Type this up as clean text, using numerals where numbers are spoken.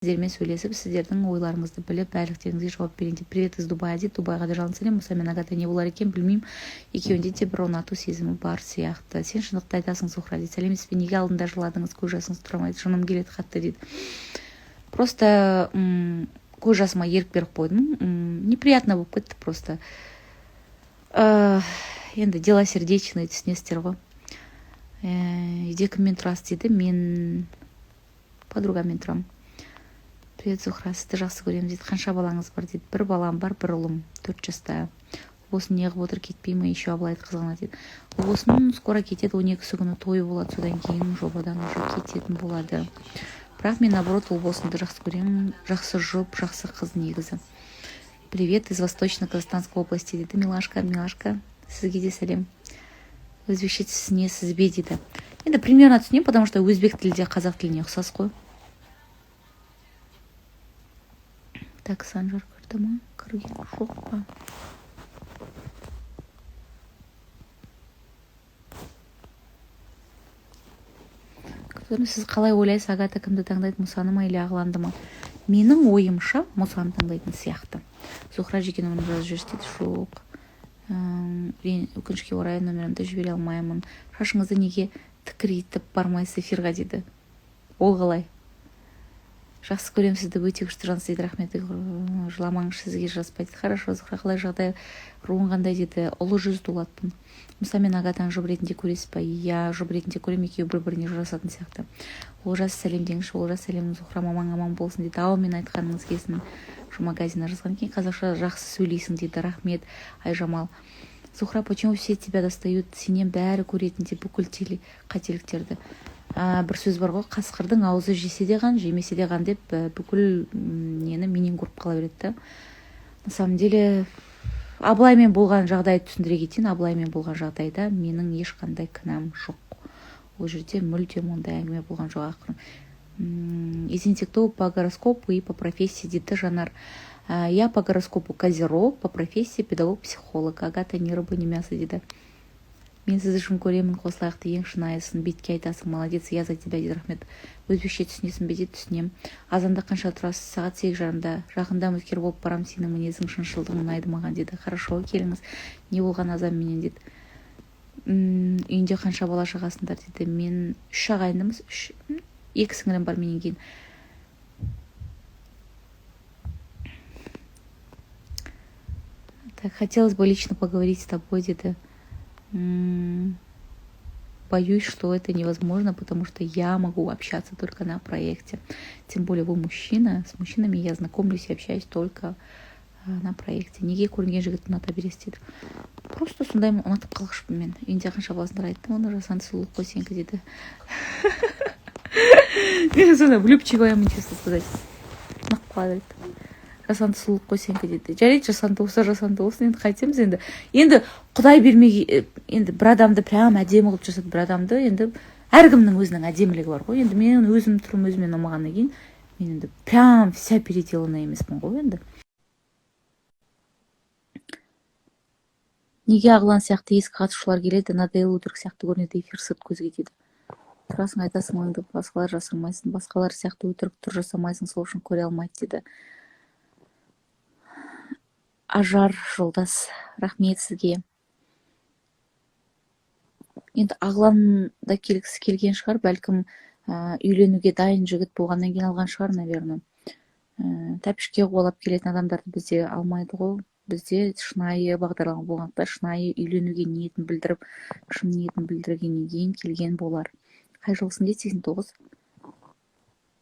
Сіздермен сөйлесіп, сіздердің ойларыңызды біліп, барлықтеріңізге жауап берейін деп. Привет из Дубая дейді. Дубайға да жалын сәлем. Мұса мен Агата не болар екен, білмеймін, екеуінде де бір ұнату сезімі бар сияқты. Сен шындықты айтасың, Зухра дейді. Сәлеметсіз бе, неге алдында жыладыңыз, көз жасыңыз тұра алмайды, жыным келеді қатты дейді. Просто көз жасыма ерік беріп қойдым, неприятно болып кетті просто. Енді дела сердечные, түсінесіздер ғой. Үйде кіммен тұрасыз дейді. Мен подругамен тұрамын. Привет, Зухра, сізді жақсы көремін дейді. Қанша балаңыз бар дейді. Бір балам бар, бір ұлым, 4 жаста. Ұлбосын неғып отыр, кетпей ме еще, Абылайды қызғанады дейді. Ұлбосын скоро кетеді, 12-сі күні тойы болады, содан кейін жобадан уже кететін болады. Бірақ мен, наоборот, Ұлбосынды жақсы көремін, жақсы жұп, жақсы қыз негізі. Привет из восточно казахстанской области дейді. Милашка, Милашка, сізге де сәлем. Өзбекше түсінесіз бе дейді. Енді примерно түсінемін, потому что өзбек тілі де қазақ тіліне ұқсас қой. Так, Санжар кірді ма, кірген жоқ па? Сіз қалай ойлайсыз, Агата кімді таңдайды, Мұсаны ма или Ағланды ма? Менің ойымша, Мұсаны таңдайтын сияқты. Зухра, жеке нөмірін жазып жіберші дейді. Жоқ, өкінішке орай, номерімді жібере алмаймын. Шашыңызды неге тікірейтіп бармайсыз эфирға дейді. Ол қалай? Жақсы көремін сізді, өте күшті жансыз дейді. Рахмет. Жыламаңызшы, сізге жазбайды. Хорошо. Зухра, қалай жағдай, руың қандай дейді. Ұлы жүз, Дулатпын. Мұса мен Агатаны жұп ретінде көресіз ба? Иә, жұп ретінде көремін, екеуі бір біріне жарасатын сияқты. Олжас, сәлем деңізші. Олжас, сәлем. Зухра, мамаң аман болсын дейді. Әумин, айтқаныңыз келсін. Жұмагазина жазған екен. Қазақша жақсы сөйлейсің дейді. Рахмет, Айжамал. Зухра, почему все тебя достают? Сенен бәрі көретіндей бүкіл қателіктерді. Бір сөз бар ғой, қасқырдың аузы жесе де қан, жемесе де қан деп, бүкіл нені менен көріп қала береді да. На самом деле, Абылаймен болған жағдайды түсіндіре кетейін. Абылаймен болған жағдайда менің ешқандай кінәм жоқ, ол жерде мүлдем ондай әңгіме болған жоқ. Ақыры, извините, кто по гороскопу и по профессии дейді. Жанар, я по гороскопу козерог, по профессии педагог психолог. Агата ни рыба ни мясо дейді. Мен сізді шын көремін, қосылайық, ең шынайысын бетке айтасың, молодец, я за тебя дейді. Рахмет. Өзбекше түсінесің бе дейді. Түсінемін. Азанда қанша тұрасыз? Сағат 8:30-да. Жақында үміткер болып барамын. Сенің мінезің, шыншылдығың ұнайды маған дейді. Хорошо, келіңіз. Не болған азанменен дейді. Үйінде қанша бала шағасыңдар дейді. Мен үш ағайындымыз, үш, екі сіңілім бар менен кейін. Так, хотелось бы лично поговорить с тобой дейді. Боюсь, что это невозможно, потому что я могу общаться только на проекте. Тем более вы мужчина, с мужчинами я знакомлюсь и общаюсь только на проекте. Неге көрінген жігітті ұната бересіз дейді. Просто сондаймын, ұнатып қалғышпын мен. Үйінде қанша баласыңдар, айттым оны. Жасанды сұлулық қой сенікі дейді. Мен сондай влюбчиваямын, честно сказать, ұнап қала береді. Жасанды сұлулық қой сенікі дейді. Жарайды, жасанды болса, жасанды болсын, енді қайтеміз енді. Енді құдай бермеген, енді бір адамды прям әдемі қылып жасады, бір адамды енді, әркімнің өзінің әдемілігі бар ғой. Енді мен өзім түрім өзіме ұнамағаннан кейін, мен енді прям вся переделанная емеспін ғой енді. Неге Ағлан сияқты ескі қатысушылар келеді? Надоел, өтірік сияқты көрінеді эфир сырт көзге дейді. Тұрасың, айтасың ойыңды, басқалар жасырмайсың, басқалар сияқты өтірік түр жасамайсың, сол үшін көре алмайды дейді. Ажар жолдас, рахмет сізге. Енді Ағлан да келгісі келген шығар, бәлкім, үйленуге дайын жігіт болғаннан кейін алған шығар, наверное. Тәпішке қуалап келетін адамдарды бізде алмайды ғой. Бізде шынайы бағдарлама болғандықтан, шынайы үйленуге ниетін білдіріп, шын ниетін білдіргеннен кейін келген болар. Қай жылғысың дейді? 89.